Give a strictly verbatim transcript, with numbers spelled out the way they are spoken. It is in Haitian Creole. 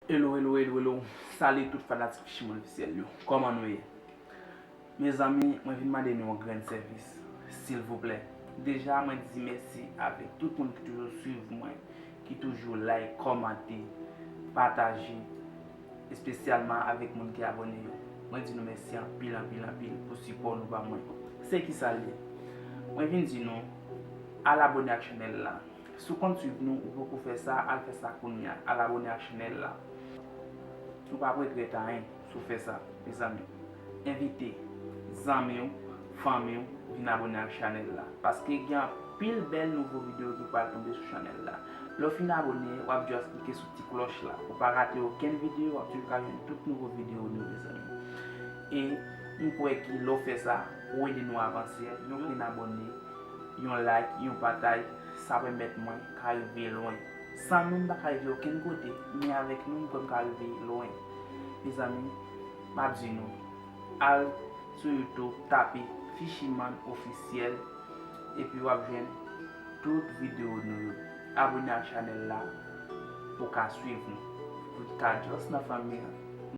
Hello, hello, hello, hello. Salut tout fanatik Fishiman Ofisyèl yo. Kòman nou ye? Mezanmi, mwen vin mande nou yon grenn sèvis, silvouplè. Deja, mwen di mèsi avèk tout moun ki toujou swiv mwen, ki toujou like, kòmante, pataje, espesyalman avèk moun ki abòne yo. Mwen di nou mèsi anpil, anpil, anpil pou sipò nou ba mwen. Se ki sa l ye? Mwen vin di nou, al abòne ak chanèl la. Si w konn swiv nou, ou poko fè sa, al fè sa kounye a, al abòne ak chanèl la. Ou p ap regrèt anyen si w fè sa, mezanmi. Envite zanmi w, fanmi w, vin abòne ak chanèl la. Paske gen anpil bèl nouvo videyo ki pral tonbe sou chanèl la. Lè w fin abòne, w ap just klike sou ti klòch la. Pou w pa rate okenn videyo, w ap toujou ka jwenn tout nouvo videyo nou, mezanmi. E m kwè ke lè w fè sa, ou ede nou avanse. Yon grenn abòne, yon like, yon pataj, sa pèmèt mwen ka rive lwen. San nou, m pa ka rive okenn kote, men avèk nou, m kwè m ka rive lwen. Mezanmi, m ap di nou, al sou YouTube, tape Fishiman Ofisyèl, epi w ap jwenn tout videyo nou yo. Abòne ak chanèl la pou w ka swiv nou, pou w ka just nan fanmi an.